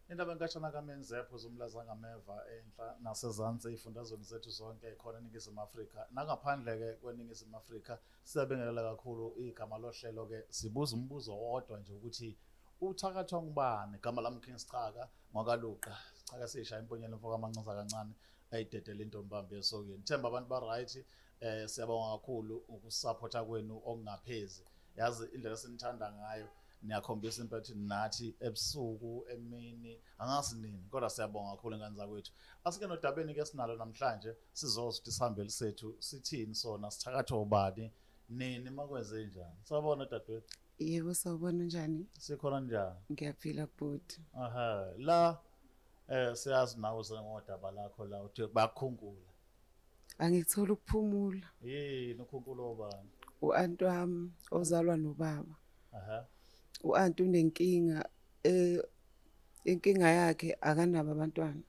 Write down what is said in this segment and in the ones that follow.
Indaba enkashana kaMenzepho zomlaza ngameva enhla nasezansi ey'fundazweni zethu zonke khona eNingizimu Afrika nangaphandle-ke kweNingizimu Afrika. Siyabingelela kakhulu. Igama lohlelo-ke sibuza umbuzo owodwa nje ukuthi uthakathwa ngubani? Igama lami King Sichaka ngwakaluqa. Sichaka sishaya imponyeni mfoka amancinza kancane ayidedele intombambi esokeni. Themba abantu ba-right. Siyabonga kakhulu ukusupporta kwenu okungaphezi. Yazi indlela esinithanda ngayo, niyakhombisa impela ukuthi nathi ebusuku emini angazi nini, kodwa siyabonga kakhulu ingane zakwethu. Asike nodabeni ke sinalo namhlanje, sizozwa ukuthi isihambeli sethu sithini sona, sithakathwa ubani, nini, makwenze njani. Sawubona dadewethu. Yebo, sawubona, njani? Sikhona, njani? Ngiyaphila bhuti. Aha, la siyazi nawe sengodaba lakho la uthi bakhunkula. Angikutholi ukuphumula. Yini, ukhunkula obani? U-anti wami ozalwa nobaba. U-anti unenkinga, inkinga yakhe akanabo abantwana.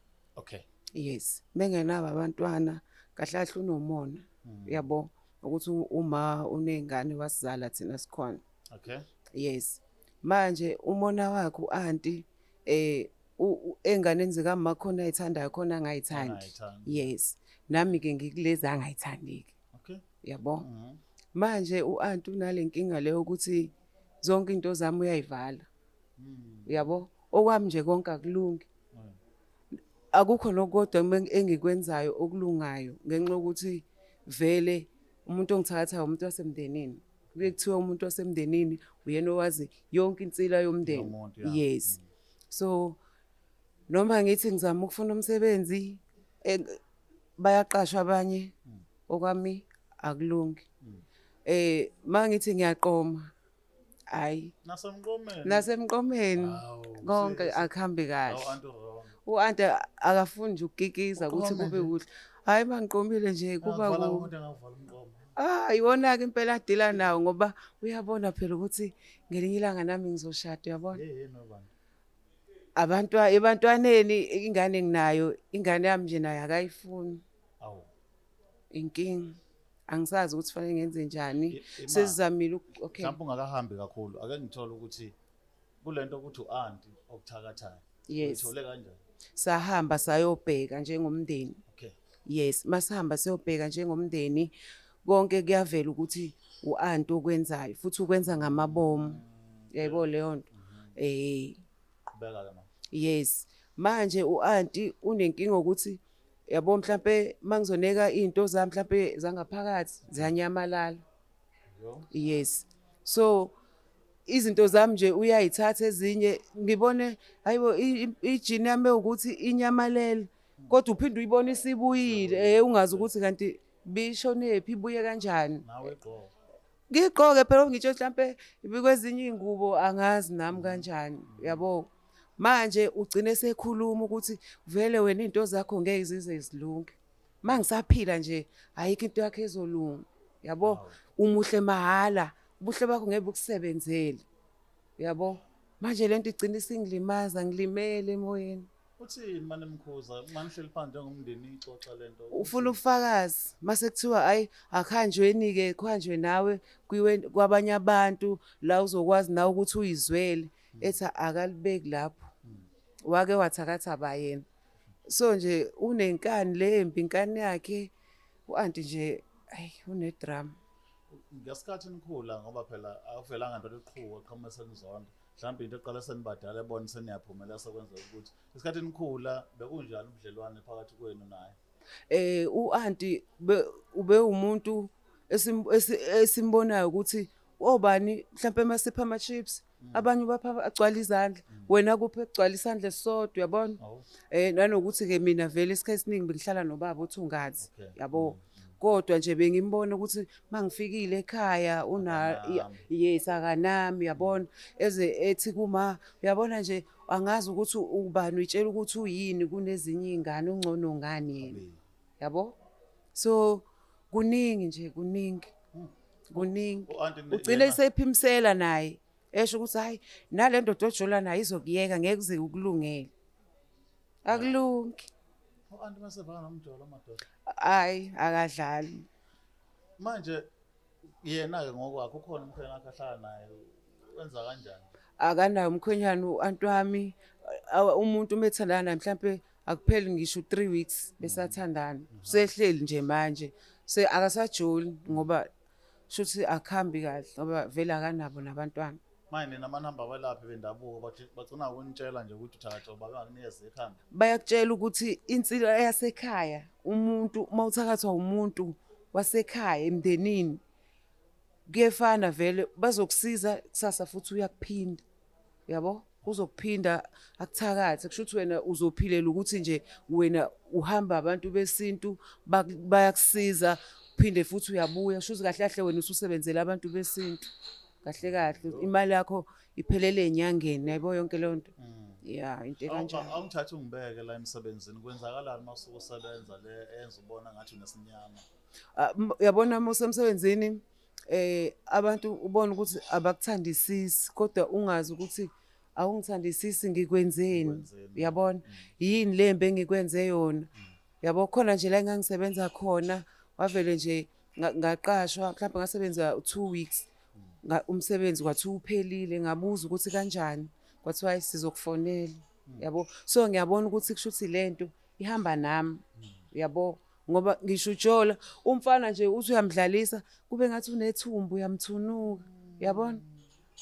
Yes, mengenabo abantwana kahle kahle unomona. Yabo ukuthi uma uney'ngane wasizala thina sikhona. Yes. Manje umona wakhe u-anti ey'nganeni zikama khona ayithandayo khona angayithandi. Angayithandi. Yes. Nami ke ngikulezi angayithandi-ke. Yabo. Manje u-anti unale nkinga leyo ukuthi zonke into zami uyayivala. Yabo. Okwami nje konke akulungi. Akukho nokodwa engikwenzayo okulungayo ngenxa yokuthi vele umuntu ongithakathayo umuntu wasemndenini. Kuye kuthiwe umuntu wasemndenini uyena owazi yonke insila yomndeni. Yomuntu, yeah. Yes. So noma ngithi ngizama ukufuna umsebenzi, bayaqashwa abanye, okwami akulungi. Mangithi ngiyaqoma, hayi. Nasemqomeni. Nasemqomeni. Hawu, konke serious? akuhambi kahle. Hawu, anti wrong. U-anti akafuni nje ukukikiza ukuthi Uqome kube nje. kuhle. Hayi, mangiqomile nje kuba Angavala ku umuntu engavala umqomo. Ah, iwona ke impela adila nawo ngoba uyabona phela ukuthi ngelinye ilanga nami ngizoshada, uyabona? Yini abantu? Abantu ebantwaneni ingane nginayo, ingane yami nje nayo akayifuni. Awu. Inkinga. Angisazi ukuthi fanele ngenze njani. Ima. Sesizamile okay. Mhlawumbe ungakahambi kakhulu, ake ngithole ukuthi kulento ukuthi u-anti okuthakathayo. Yes. Uyithole kanjani? Sahamba sayobheka njengomndeni. Yes, masihamba siyobheka njengomndeni konke kuyavela ukuthi u-anti okwenzayo futhi ukwenza ngamabomu. Yayibona leyo nto. Qhubeka ke mama. Yes. Manje u-anti unenkinga ukuthi yabo mhlambe mangizoneka izinto zami mhlambe zangaphakathi ziyanyamalala. Yo. Yes. So izinto zami nje uyayithatha ezinye, ngibone hayibo ijini yami ukuthi inyamalele kodwa uphinde uyibone isibuyile, ungazi ukuthi kanti bishonephi, ibuye kanjani. Nawe igqoke. Ngigqoke phela ngitsho mhlambe ibikwezinye ingubo, angazi nami kanjani, yabo. Manje ugcine sekhuluma ukuthi vele wena into zakho ngeke zize zilunge. Mangisaphila nje ayikho into yakhe ezolunga, yabo. Umuhle mahala, ubuhle bakho ngeke bukusebenzele, yabo. Manje lento igcina isingilimaza, ngilimele emoyeni. Uthini manje mkhuza manihleli phansi njengomndeni ixoxa lento? Ufuna ubufakazi mase kuthiwa hayi akuhanjweni ke, kuhanjwe nawe kuyiwe kwabanye abantu la uzokwazi nawe ukuthi uyizwele. Ethi akalibeki lapho, wake wathakatha ba yena. So nje unenkani lembi inkani yakhe u-anti nje, ayi unedrama. Ngesikhathi nikhula, ngoba phela akuvelanga nto liqhuwa qhamuka senizonda, mhlawumbe into eqala senibadala ebona seniyaphumela sekwenzeka ukuthi isikhathi nikhula bekunjani ubudlelwane phakathi kwenu naye? U-anti ube umuntu esimbonayo ukuthi obani mhlambe masipha ama chips abanye bapha agcwala izandla, wena kuphi egcwala isandla esisodwa, uyabona? Nanokuthi ke mina vele isikhathi esiningi bengihlala nobaba uThungathi, yabo. Kodwa nje bengimbona ukuthi mangifikile ekhaya una Akanami. Yes, akanami, uyabona? Eze ethi kuma uyabona nje angazi ukuthi ubani uyitshela ukuthi uyini kunezinye izingane, ungcono ngani yena, yabo. So kuningi nje, kuningi, kuningi. U-anti Ugcine yena- esephimisela naye esho ukuthi hayi nale ndoda ojola naye izokuyeka, ngeke kuze ukulungele, akulungi. U-anti masevana nomjolo madoda. Hayi akadlali. Manje yena ke ngokwakhe ukhona umkhwenyana wakhe ahlala naye, wenza kanjani? Akanayo umkhwenyana u-anti wami. Umuntu uma ethandana mhlampe akupheli ngisho 3 weeks besathandana, sehleli nje manje se akasajoli ngoba shuthi akuhambi kahle ngoba vele akanabo nabantwana. Manje nina amanamba abelaphi bendabuko bathi bagcina ukunitshela nje ukuthi uthakatha uba bengakunikeza ikhanda. Bayakutshela ukuthi insila yasekhaya, umuntu uma uthakathwa umuntu wasekhaya emndenini kuyefana vele, bazokusiza kusasa futhi uyakuphinda, yabo, uzokuphinda akuthakathe. Kusho ukuthi wena uzophilela ukuthi nje wena uhamba abantu besintu bayakusiza, phinde futhi uyabuya. Kusho ukuthi kahle kahle wena ususebenzela abantu besintu kahle kahle, imali yakho iphelele enyangeni, yabo yonke leyo nto. Ya, into ekanjalo. Awungithathe ungibeke la emsebenzini, kwenzakalani uma usuke usebenza le enza ubona ngathi unesinyama? Ah, uyabona uma usemsebenzini abantu ubona ukuthi abakuthandisisi, kodwa ungazi ukuthi awungithandisisi ngikwenzeni, Ngikwenzeni. uyabona yini lembe engikwenze yona, yabo. Khona nje la engangisebenza khona wavele nje ngaqashwa mhlawumbe ngasebenza 2 weeks, umsebenzi kwathiwa uphelile, ngabuza ukuthi kanjani, kwathiwa hayi sizokufonela, yabo. So ngiyabona ukuthi kusho ukuthi lento ihamba nami, yabo, ngoba ngisho ujola umfana nje uthi uyamdlalisa kube ngathi unethumbu, uyamthunuka, yabona,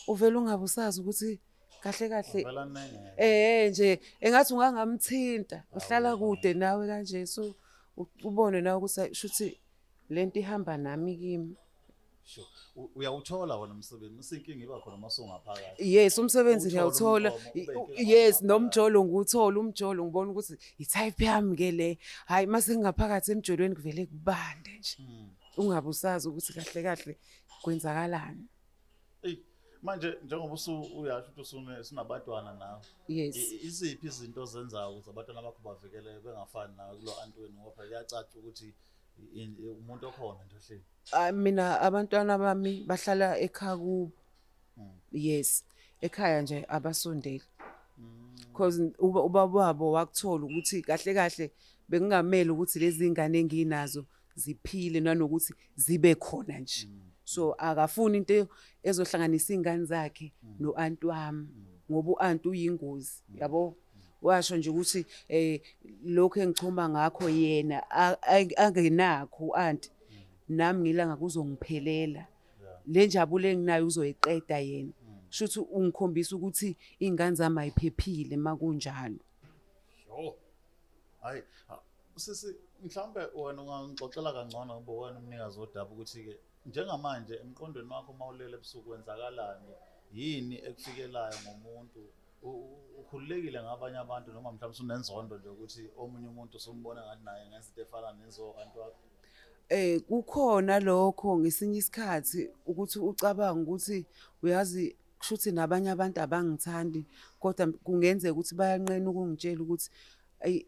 uvela ungabe usazi ukuthi kahle kahle Uvela nenge. Nje engathi ungangamthinta, uhlala kude nawe kanje, so ubone nawe ukuthi shuthi lento ihamba nami kimi. Sure. Uyawuthola wona umsebenzi, usinkinga iba khona uma usungaphakathi. Yes, umsebenzi Uwuthole ngiyawuthola. umgomo, ube inkinga Yes, ngaphakathi. Nomjolo ngiwuthola, umjolo ngibona ukuthi i-type yami ke le. Hayi, mase ngingaphakathi emjolweni kuvele kubande nje. Ungabe usazi ukuthi kahle kahle kwenzakalani. Ey, manje njengoba usu uyasho ukuthi usunabantwana nawe. Yes. Iziphi izinto ozenzayo ukuze abantwana bakho bavikeleke bengafani nawe kulo Antweni, ngoba phela kuyacaca ukuthi umuntu okhona nje ohleli. Ah, mina abantwana bami bahlala ekhaya kubo. Yes, ekhaya nje abasondeli. Because ubaba wabo wakuthola ukuthi kahle kahle bekungamele ukuthi lezi ngane enginazo ziphile nanokuthi zibe khona nje. So akafuni into ezohlanganisa izingane zakhe no-anti wami, ngoba u-anti uyingozi, yabo. Washo nje ukuthi lokho engichoma ngakho yena angenakho u-anti, nami ngilanga kuzongiphelela. Le njabulo enginayo uzoyiqeda yena. Shuthi ungikhombisa ukuthi izingane zami ayiphephile makunjalo. Sure. Hayi, sisi, mhlawumbe wena ungangixoxela kangcono ngoba wena umnikazi wodaba ukuthi-ke njengamanje emqondweni wakho uma ulele ebusuku kwenzakalani, yini ekufikelayo ngomuntu? Ukhululekile ngabanye abantu noma mhlawumbe usunenzondo nje ukuthi omunye umuntu usumbona ngathi naye ngenza into efana nezo-anti wakho? Kukhona lokho ngesinye isikhathi ukuthi ucabanga ukuthi uyazi kushuthi nabanye abantu abangithandi, kodwa kungenzeka ukuthi bayanqena ukungitshela ukuthi ayi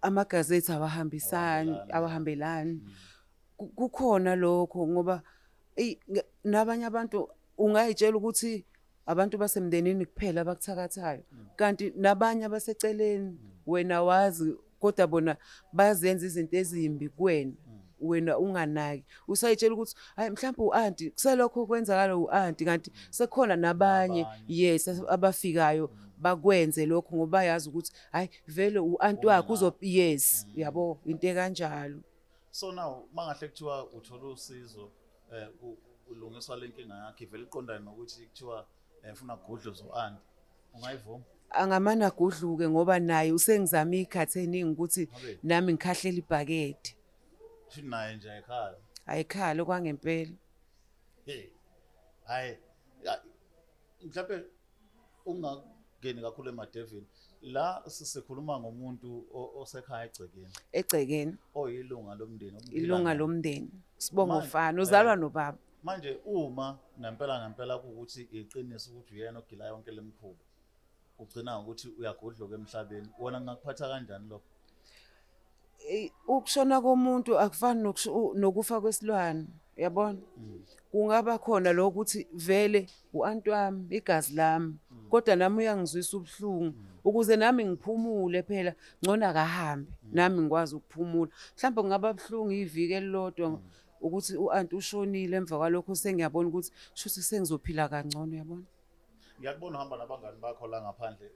amagazethi awahambisani, Awahambelani. awahambelani. Kukhona lokho ngoba nabanye abantu ungayitshela ukuthi abantu basemndenini kuphela abakuthakathayo, kanti nabanye abaseceleni wena wazi, kodwa bona bazenza izinto ezimbi kuwena, wena unganaki. Usayitshela ukuthi hayi mhlawumbe u-anti, kuselokho kwenzakala u-anti, kanti sekukhona nabanye, Nabanye. yes, abafikayo bakwenze lokho ngoba bayazi ukuthi hayi vele u-anti wakhe uzo, yes, yabo, into ekanjalo. So now mangahle kuthiwa uthola usizo, kulungiswa le nkinga yakho, ivele iqondane nokuthi kuthiwa ufuna kugudluza u-anti, ungayivuma? Angamane agudluke ngoba naye usengizame iy'khathi ey'ningi ukuthi Ngabe? nami ngikhahlela ibhakede. Futhi naye nje ayikhala. Ayikhala okwangempela. Hey. Hayi, ya, mhlawumbe ungangeni kakhulu emadevini. La sikhuluma ngomuntu osekhaya egcekeni. Egcekeni. Oyilunga lomndeni, omphila Ilunga naye. lomndeni. Sibongo fana, uzalwa nobaba. Manje uma ngempela ngempela kuwukuthi iqiniso ukuthi uyena ogila yonke lemikhuba, ugcina ngokuthi uyagudluka emhlabeni, wona ngingakuphatha kanjani lokho? Ukushona komuntu akufani nokufa kwesilwane, uyabona? Kungaba khona lokho ukuthi vele u-anti wami, igazi lami, kodwa nami uyangizwisa ubuhlungu. Ukuze nami ngiphumule phela, ngcono akahambe, nami ngikwazi ukuphumula. Mhlawumbe kungaba buhlungu iviki elilodwa ukuthi u-anti ushonile, emva kwalokho sengiyabona ukuthi shuthi sengizophila kangcono, uyabona? Ngiyakubona uhamba nabangani bakho la ngaphandle.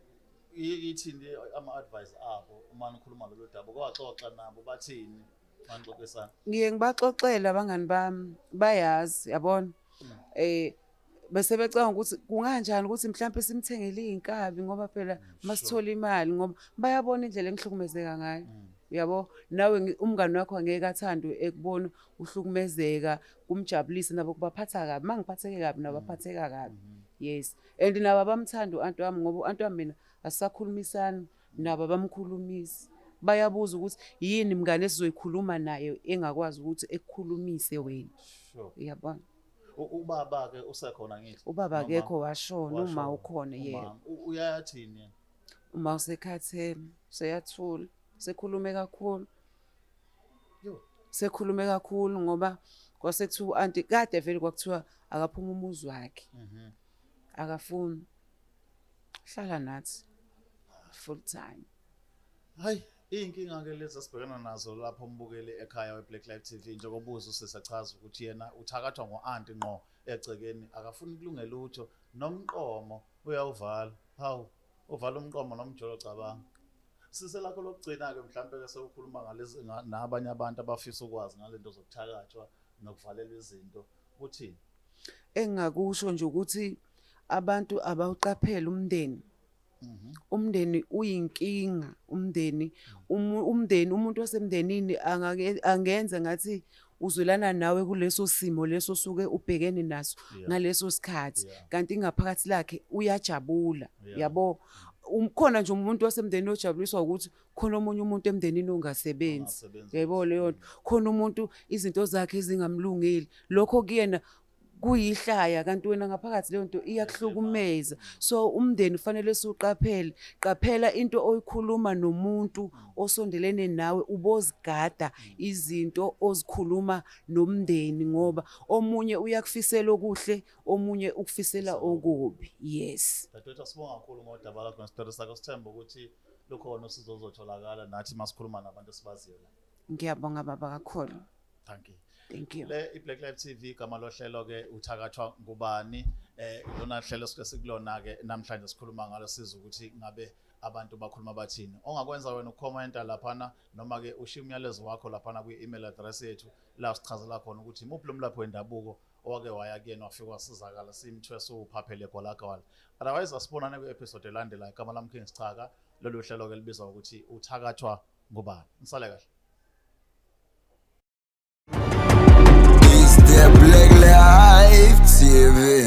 Ithini ama-advice abo uma nikhuluma lolu daba? Kwaxoxa nabo, bathini uma nixoxisana? Ngiye ngibaxoxele abangani bami, bayazi, yabona. Bese becabanga ukuthi kunganjani ukuthi mhlawumbe simthengele iy'nkabi, ngoba phela masithola imali, ngoba bayabona indlela engihlukumezeka ngayo. Uyabo, nawe umngani wakho angeke athande ekubona uhlukumezeka, kumjabulise, nabo kubaphatha kabi. Uma ngiphatheke kabi, nabo baphatheka kabi. Yes, and nabo abamthandi u-anti wami, ngoba u-anti wami mina asisakhulumisani nabo, abamkhulumisi. Bayabuza ukuthi yini mngane esizoyikhuluma naye engakwazi ukuthi ekukhulumise wena. Uyabona. Ubaba-ke usekhona ngithi? Ubaba Noma akekho, washona, uma washona? ukhona, yebo. Umama. Uyathini yena? Uma usekhathele, seyathula, sekhulume kakhulu. Yo. Sekhulume kakhulu, ngoba kwase kuthiwa u-anti kade vele kwakuthiwa akaphuma umuzi wakhe. Akafuni. Hlala nathi full time. Hayi, iy'nkinga-ke lezi esibhekana nazo lapho, umbukeli ekhaya we-Black Life TV. Njengoba uzwa usesachaza ukuthi yena uthakathwa ngo-anti ngqo egcekeni, akafuni kulunge lutho, nomqomo uyawuvala. Hawu, uvala umqomo nomjolo, cabanga. Sise lakho lokugcina-ke, mhlampe-ke sewukhuluma ngalezi nabanye abantu abafisa ukwazi ngale nto zokuthakathwa nokuvalelwa izinto, uthini? Engingakusho nje ukuthi abantu abawuqaphele umndeni. Umndeni uyinkinga, umndeni, umndeni, umuntu wasemndenini angenza ngathi uzwelana nawe kuleso simo leso osuke ubhekene naso ngaleso sikhathi, kanti ingaphakathi lakhe uyajabula. Yabo, khona nje umuntu wasemndenini ojabuliswa ukuthi khona omunye umuntu emndenini ongasebenzi. Ongasebenzi. Yebo, leyo nto, khona umuntu izinto zakhe ezingamlungeli, lokho kuyena kuyihlaya, kanti wena ngaphakathi leyo nto iyakuhlukumeza. So umndeni ufanele siwuqaphele. Qaphela into oyikhuluma nomuntu osondelene nawe, ubozigada izinto ozikhuluma nomndeni, ngoba omunye uyakufisela okuhle, omunye ukufisela okubi. Yes. Dadewethu, asibonga kakhulu ngodaba lakho nesitori sakho. Sithemba ukuthi lukhona usizo oluzotholakala nathi masikhuluma nabantu esibaziyo la. Ngiyabonga, baba, kakhulu. Thank you. Thank you. Le i-Black Life TV, igama lohlelo ke uthakathwa ngubani. Lona hlelo sike sikulona ke namhlanje, sikhuluma ngalo, siza ukuthi ngabe abantu bakhuluma bathini. Ongakwenza wena ukukhomenta laphana, noma ke ushiye umyalezo wakho laphana kwi-email address yethu, la sichazela khona ukuthi imuphi lo mlaphi wendabuko owake waya kuyena wafika wasizakala, simthwese uphaphele gwalagwala. Otherwise asibonane kwi-episode elandelayo. Igama lami King Sichaka, lolu hlelo ke libizwa ukuthi uthakathwa ngubani. Nisale kahle. It's the Black Life TV.